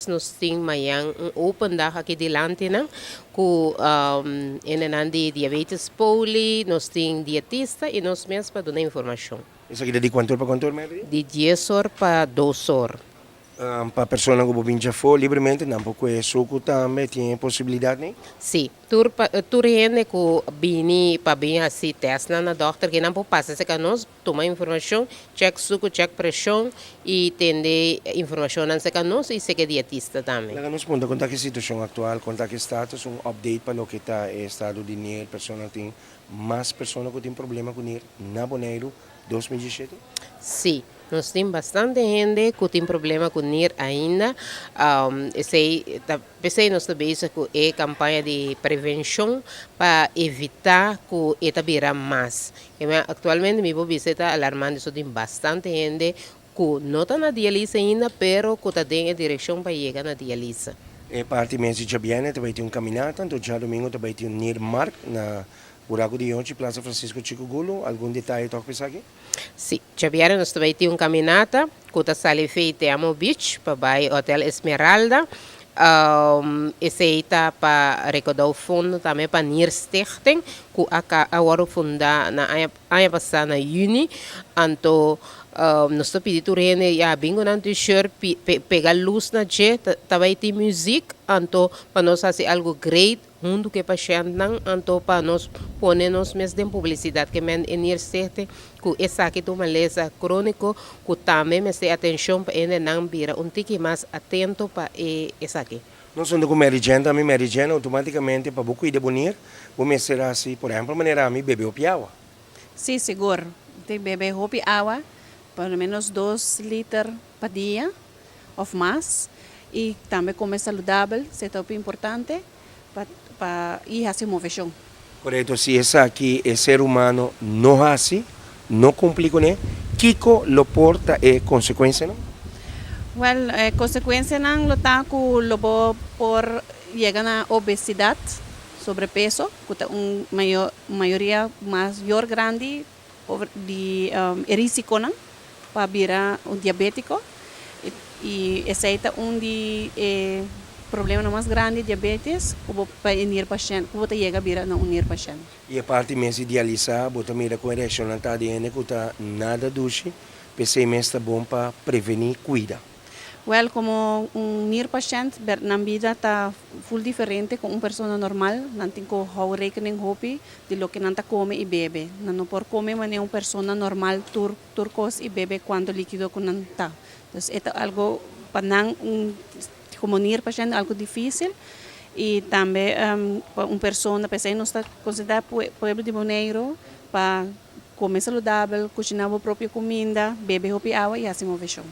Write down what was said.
Nos tin mañan un open dag aki dilanti nan ku hendenan di diabetes poli, nos tin dietista i nos mes pa duna informashon. Esaki ta di kuantu or pa kuantu or mèrdia? Di dies or pa dos or. Pa personanan ku por bin djafó libremente nan por kue suku tambe, tin e posibilidat nei? Sí, tur tur hende ku bini pa bin hasi tèstnan na dòkter ke nan por pasa serka nos. Tuma informashon, chèk suku, chèk preshon i tende informashonnan serka nos i serka e dietista tambe. Laga nos punta kon ta ki situashon aktual, kon ta ki status, un update pa loke ta e estado di nir, persona tin mas persona ku tin problema ku nir na Boneiru 2017? Sí, nos tin bastante hende ku tin problema ku nir ainda, esei ta. P'esei nos ta bezig ku e kampaña di prevenshon pa evitá ku e ta bira mas. Aktualmente mi por bisa e ta alarmante so tin bastante hende ku no ta na dialisa ainda pero ku ta den e direkshon pa yega na dialisa. E parti mes di djabièrnè ta bai tin un kaminata, anto djadumingu ta bai tin un niermark na Buraku di Yonchi, Plaza Francisco Chico Gulu. Algun detaye tòg pa esaki? Sí, djabièrnè nos ta bai tin un kaminata ku ta sali fei Te Amo Beach pa bai Hotel Esmeralda. Esei ta pa rekodou fondo tambe pa Nierstichting ku a a wòrdu fundá na aña aña pasá na yüni. Anto nos ta pidi tur hende ya bin ku nan t-shirt pega lus na dje ta bai tin muzik anto pa nos hasi algu great. Huntu ku e pashèntnan anto pa nos pone nos mes den publisidat ke men e nierstichting ku esaki ta un malesa króniko ku tambe mester atenshon pa hendenan bira un tiki mas atento pa e esaki. Nos huntu ku Mary Jane tambe, Mary Jane outomátikamente pa bo kuida bo nir bo mester hasi por ehèmpel manera ami bebe hopi awa. Sí, sigur. Tin bebe hopi awa, por lo menos 2 liter pa dia òf mas. I tambe kome saludabel, esei ta hopi importante pa i hasi moveshon. Korekto, si esaki e ser humano no hasi, no kumpli kuné, kiko lo por ta e konsekuensianan? Wèl, e konsekuensianan lo ta ku lo bo por yega na obesidat, sobrepeso, ku ta un mayoria mayor grandi di e risikonan pa bira un diabétiko. I esei ta un di e problemanan mas grandi, diabetes, ku bo pa e nierpashènt, ku bo ta yega bira na un nierpashènt. I e parti mes di dialisá, bo ta mira ku e reakshonnan ta di hende ku ta nada dushi, p'esei mes ta bon pa prevení kuida. Wèl, komo un nierpashènt, nan bida ta ful diferente ku un persona normal. Nan tin ku hou rekening hopi di loke nan ta kome i bebe. Nan no por kome manera un persona normal tur tur kos i bebe kuantu líkido ku nan ta. Dus e ta algu pa nan un komo nierpashènt algu difísil i tambe pa un persona p'esei nos ta konsiderá pueblo di Boneiru pa kome saludabel, kushiná bo propio kuminda, bebe hopi awa i hasi moveshon.